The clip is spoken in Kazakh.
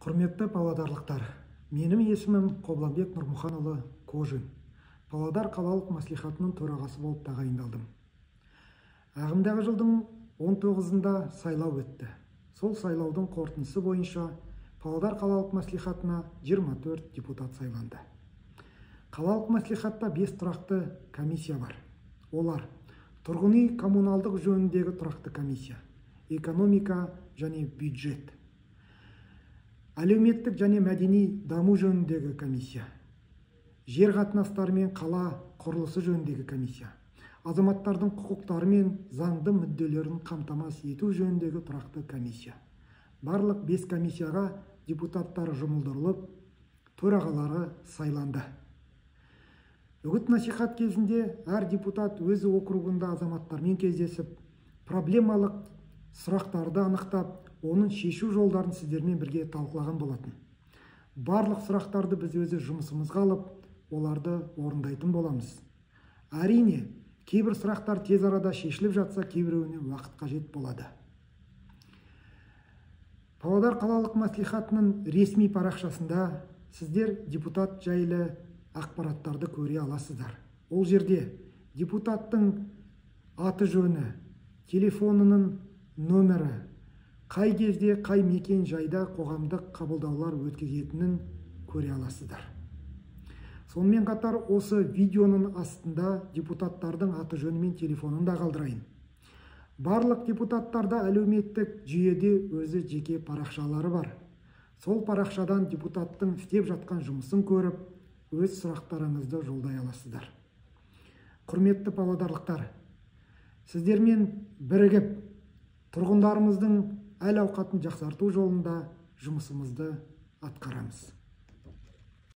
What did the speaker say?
Құрметті павлодарлықтар, менің есімім Қобланбек Нұрмұханұлы Кожин. Павлодар қалалық мәслихатының төрағасы болып тағайындалдым. Ағымдағы жылдың 19-ында сайлау өтті. Сол сайлаудың қорытындысы бойынша Павлодар қалалық мәслихатына 24 депутат сайланды. Қалалық мәслихатта 5 тұрақты комиссия бар. Олар: тұрғын үй коммуналдық жөніндегі тұрақты комиссия, экономика және бюджет, әлеуметтік және мәдени даму жөніндегі комиссия, жер қатынастары мен қала құрылысы жөніндегі комиссия, азаматтардың құқықтары мен заңды мүдделерін қамтамасыз ету жөніндегі тұрақты комиссия. Барлық 5 комиссияға депутаттар жұмылдырылып, төрағалары сайланды. Үгіт насихат кезінде әр депутат өз округында азаматтармен кездесіп, проблемалық сұрақтарды анықтап, оның шешу жолдарын сіздермен бірге талқылаған болатын. Барлық сұрақтарды біз өзі жұмысымызға алып, оларды орындайтын боламыз. Әрине, кейбір сұрақтар тез арада шешіліп жатса, кейбіреуіне уақыт қажет болады. Павлодар қалалық мәслихатының ресми парақшасында сіздер депутат жайлы ақпараттарды көре аласыздар. Ол жерде депутаттың аты жөні, телефонының нөмірі, қай кезде қай мекен жайда қоғамдық қабылдаулар өткізетінін көре аласыздар. Сонымен қатар осы видеоның астында депутаттардың аты жөні мен телефонын да қалдырайын. Барлық депутаттарда әлеуметтік жүйеде өзі жеке парақшалары бар. Сол парақшадан депутаттың істеп жатқан жұмысын көріп, өз сұрақтарыңызды жолдай аласыздар. Құрметті павлодарлықтар, сіздермен бірігіп тұрғындарымыздың әл-ауқатын жақсарту жолында жұмысымызды атқарамыз.